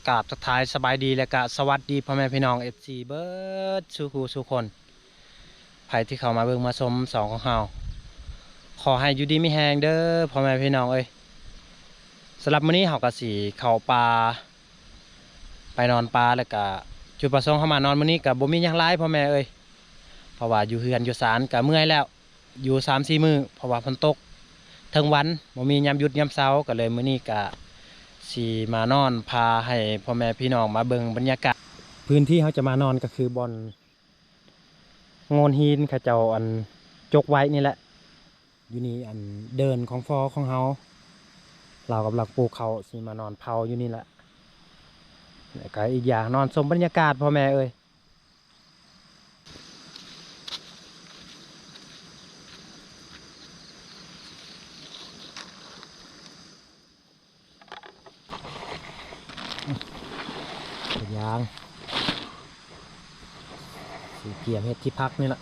ກາບທັກທາຍສະບາຍດີ ແລະກະສະຫວັດດີພໍ່ແມ່ພີ່ນ້ອງເອັຟຊີເບິດສູ່ຄູ່ສູ່ຄົນ ໃຜທີ່ເຂົ້າມາເບິ່ງມາຊົມຊ່ອງຂອງເຮົາ ຂໍໃຫ້ຢູ່ດີມີແຮງເດີພໍ່ແມ່ພີ່ນ້ອງເອີຍ. ສຳລັບມື້ນີ້ເຮົາກະຊິເຂົ້າປ່າ ໄປນອນປ່າ ແລ້ວກະຈຸດປະສົງເຮົາມານອນມື້ນີ້ກະບໍ່ມີຫຍັງຫຼາຍພໍ່ແມ່ເອີຍ ເພາະວ່າຢູ່ເຮືອນຢູ່ຊານກະເມື່ອຍແລ້ວ ຢູ່ສາມສີ່ມື້ ເພາະວ່າຝົນຕົກເຖິງວັນ ບໍ່ມີຍາມຢຸດຍາມເຊົາ ກະເລີຍມື້ນີ້ກະຊິມານອນ ພາໃຫ້ພໍ່ແມ່ພີ່ນ້ອງມາເບິ່ງບັນຍາກາດ. ພື້ນທີ່ເຮົາຈະມານອນກະຄືບ່ອນໂງ່ນຫີນເຂົາເຈົ້າອັນຈົກໄວ້ນີ້ແຫຼະ. ຢູ່ນີ້ອັນເດີ່ນຂອງພໍ່ຂອງເຮົາ ລາວກຳລັງປູກເຂົ້າ ຊິມານອນເຜົາຢູ່ນີ້ແຫຼະ ແລ້ວກະອີກຢ່າງນອນຊົມບັນຍາກາດພໍ່ແມ່ເອີຍ. ເປັນຫຍັງ ຊິກຽມເຮັດທີ່ພັກນີ້ລະ.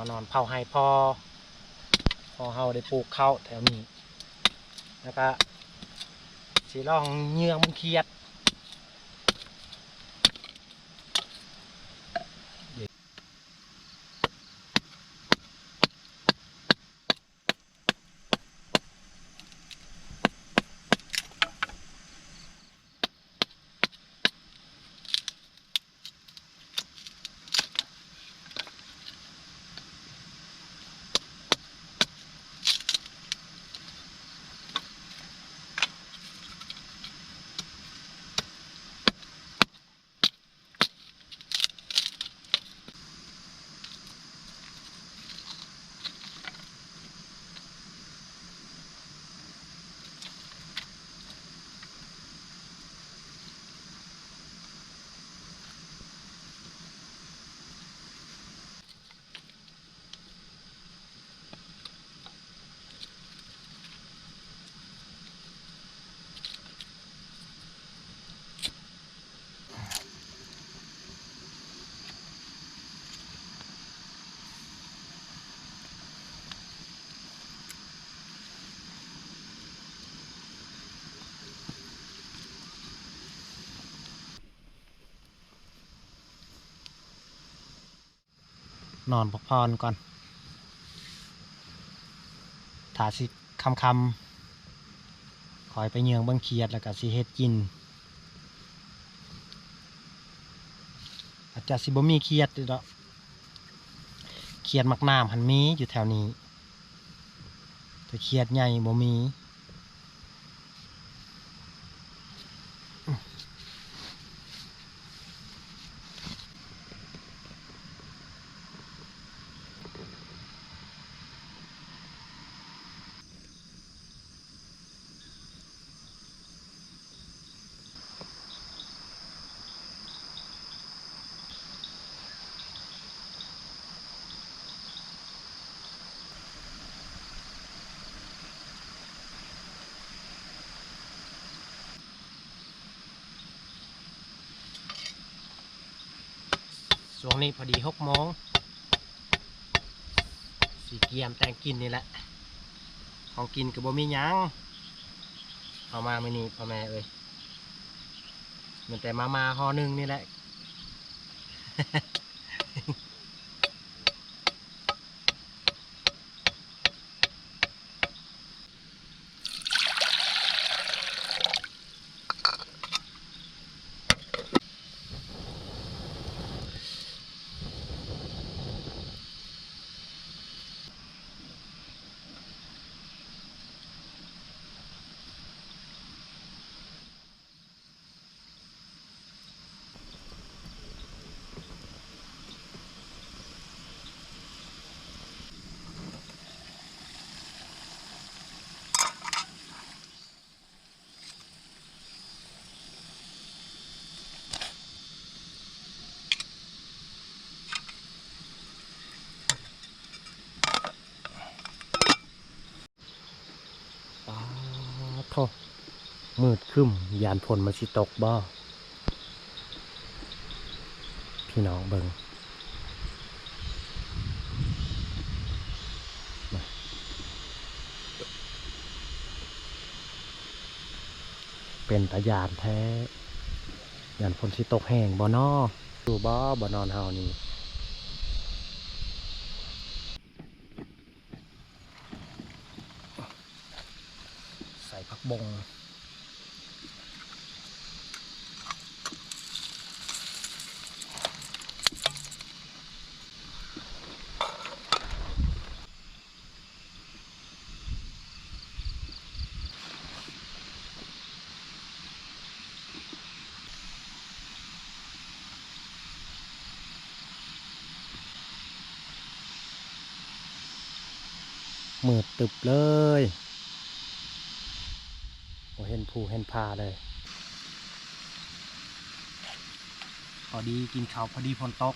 ມານອນເຜົາໄຮ່ພໍ່ ພໍ່ເຮົາໄດ້ປູກເຂົ້າແຖວນີ້ ແລ້ວກະ ຊິລອງເຫຍື່ອເບິ່ງຂຽດ. ນອນພັກຜ່ອນກ່ອນ ຖ້າຊິຄ່ຳໆ ຄ່ອຍໄປເຫຍື່ອເບິ່ງຂຽດ ແລ້ວກໍຊິເຮັດກິນ. ອາດຈະຊິບໍ່ມີຂຽດຢູ່ດອກ ຂຽດໝາກນ້ຳຫັ້ນມີຢູ່ແຖວນີ້ ແຕ່ຂຽດໃຫຍ່ບໍ່ມີ. ຊ່ວງນີ້ພໍດີຫົກໂມງ ຊິກຽມແຕ່ງກິນນີ້ແຫຼະ. ຂອງກິນກໍບໍ່ມີຫຍັງ ເອົາມາມື້ນີ້ພໍ່ແມ່ເອີຍ ມີແຕ່ມາມ່າຫໍ່ໜຶ່ງນີ້ແຫຼະ. ປາໂທ້ ມືດຄຶ້ມ ຢ້ານຝົນມັນຊິຕົກບໍ່? ພີ່ນ້ອງເບິ່ງ ເປັນຕາຢ້ານແທ້. ຢ້ານຝົນຊິຕົກແຮງບໍ່ນໍ? ຢູ່ບໍ່ ບ່ອນນອນເຮົານີ້? ໃສ່ຜັກບົງ. ມືດຕຶບເລີຍ ບໍ່ເຫັນພູເຫັນຜາເລີຍ. ພໍດີກິນເຂົ້າ ພໍດີຝົນຕົກ.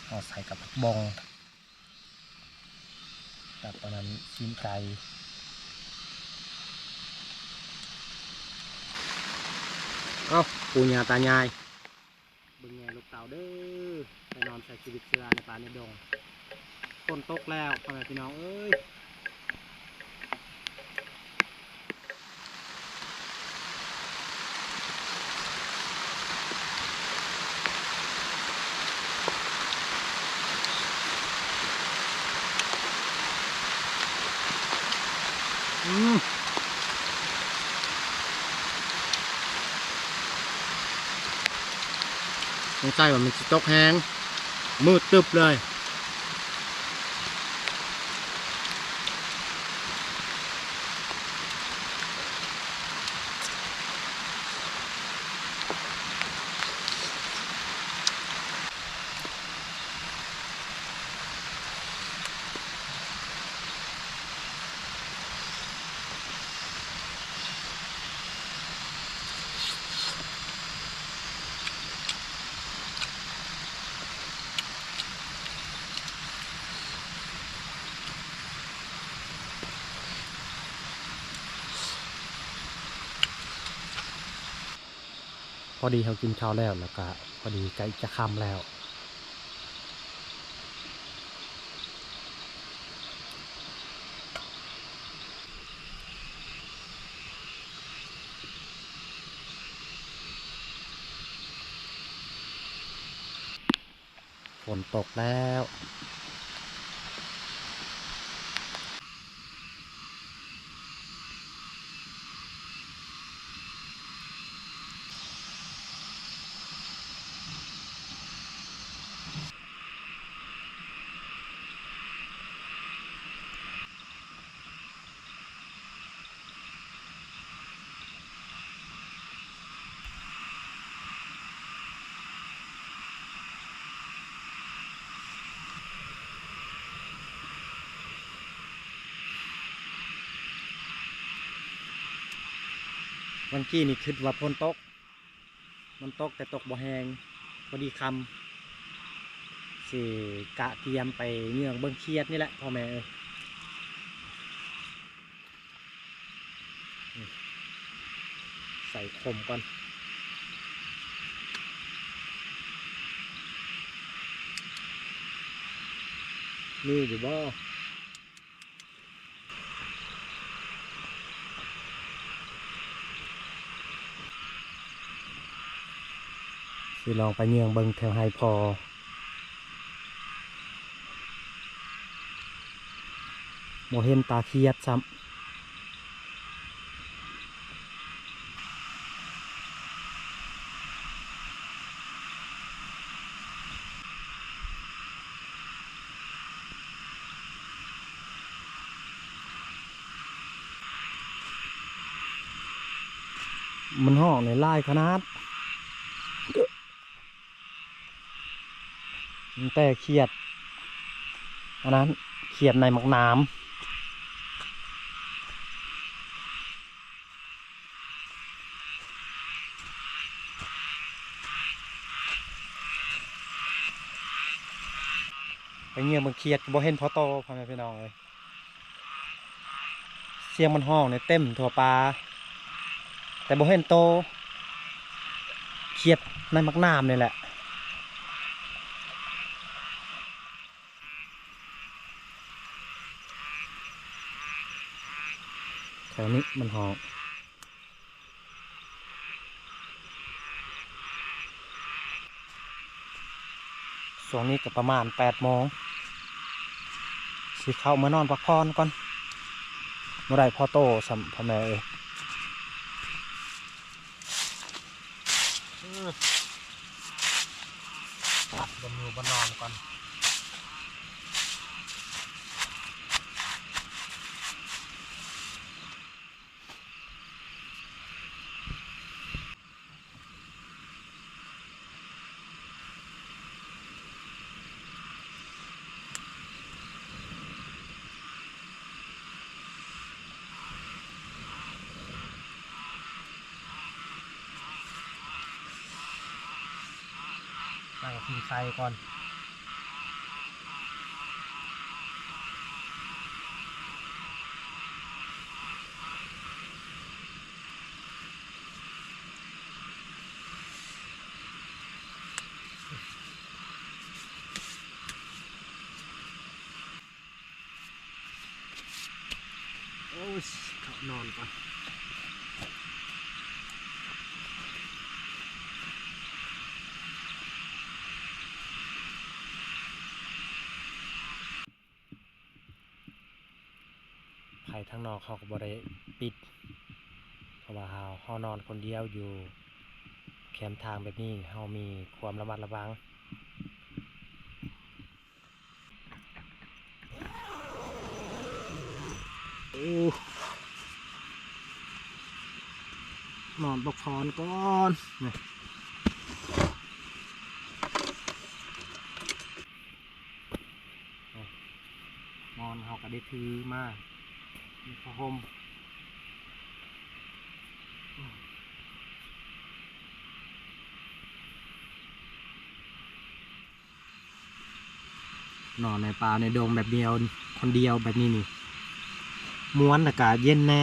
ເອົາໃສ່ກັບຜັກບົງ ກັບອັນນັ້ນ ຊີ້ນໄກ່. ເອົ້າ ປູ່ຍ່າຕາຍາຍ ເບິ່ງແຍລູກເຕົ້າເດີ ໄປນອນໃຊ້ຊີວິດເສືອໃນປ່າໃນດົງ. ຝົນຕົກແລ້ວ ພໍ່ແມ່ພີ່ນ້ອງເອີຍ. ອືມ ສົງໄສວ່າມັນຊິຕົກແຮງ ມືດຕຶບເລີຍ. ພໍດີເຮົາກິນເຂົ້າແລ້ວ ແລ້ວກະພໍດີໃກ້ຈະຄ່ຳແລ້ວ. ຝົນຕົກແລ້ວ. ວັນກີ້ນີ້ຄິດວ່າຝົນຕົກ ມັນຕົກແຕ່ຕົກບໍ່ແຮງ ພໍດີຄ່ຳ ຊິກະກຽມໄປເຫຍື່ອງເບິ່ງຂຽດນີ້ແຫຼະ ພໍ່ແມ່ເອີຍ. ໃສ່ຂົມກ່ອນ ມີຢູ່ບໍ່? ຊິລອງໄປເຫຍື່ອງເບິ່ງແຖວໄຮ່ພໍ່ ບໍ່ເຫັນຕາຂຽດຊ້ຳ. ມັນຮ້ອງນີ້ຫຼາຍຂະໜາດ. ມັນແຕ່ຂຽດ ອັນນັ້ນ ຂຽດໃນໝາກໜາມ. ໄປເຫຍື່ອງເບິ່ງຂຽດ ບໍ່ເຫັນພໍໂຕ ພໍ່ແມ່ພີ່ນ້ອງເອີຍ. ສຽງມັນຮ້ອງນີ້ເຕັມທົ່ວປ່າ ແຕ່ບໍ່ເຫັນໂຕ ຂຽດໃນໝາກໜາມນີ້ແຫຼະ. ແຖວນີ້ມັນຮ້ອງ. ຊ່ວງນີ້ກໍປະມານແປດໂມງ ຊິເຂົ້າເມືອນອນພັກຜ່ອນກ່ອນ ບໍ່ໄດ້ພໍໂຕຊ້ຳ ພໍ່ແມ່ເອີຍ. ພັກບ່ອນຢູ່ບ່ອນນອນກ່ອນ. ຕັ້ງທີ່ໃສ່ກ່ອນ. ເ ນອນກ່ອນ. ໄຟທາງນອກເຮົາກໍບໍ່ໄດ້ປິດ ເພາະວ່າເຮົາ ເຮົານອນຄົນດຽວຢູ່ແຄມທາງແບບນີ້ ເຮົາມີຄວາມລະມັດລະວັງ. ໂອ້ ນອນພັກຜ່ອນກ່ອນ ນີ້ ໝອນເຮົາກໍໄດ້ຖືມາ ມີຜ້າຫົ່ມ. ນອນໃນປ່າໃນດົງແບບດຽວ ຄົນດຽວແບບນີ້ນີ້ ມ່ວນ ອາກາດເຢັນແດ່.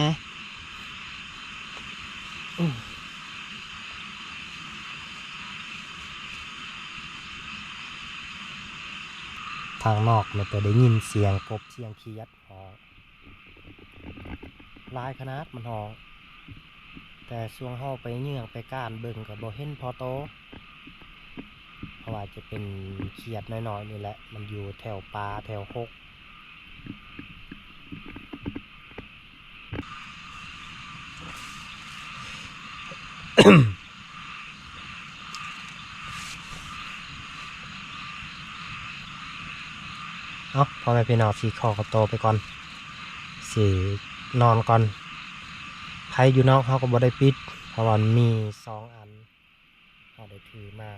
ທາງນອກມີແຕ່ໄດ້ຍິນສຽງກົບ ສຽງຂຽດຮ້ອງ. ຫຼາຍຂະໜາດມັນຮ້ອງ ແຕ່ຊ່ວງເຮົາໄປເຍືອງໄປການເບິ່ງກໍບໍ່ເຫັນພໍໂຕ ເພາະວ່າຈະເປັນຂຽດນ້ອຍໆນີ້ແຫຼະ ມັນຢູ່ແຖວປ່າແຖວຮົກ. ເອົາ ພໍ່ແມ່ພີ່ນ້ອງ ຊິຂໍໂຕໄປກ່ອນ ຊິນອນກ່ອນ. ໄຟຢູ່ນອກເຮົາກໍບໍ່ໄດ້ປິດ ເພາະວ່າມັນມີສອງອັນ ເຮົາໄດ້ຖືມາ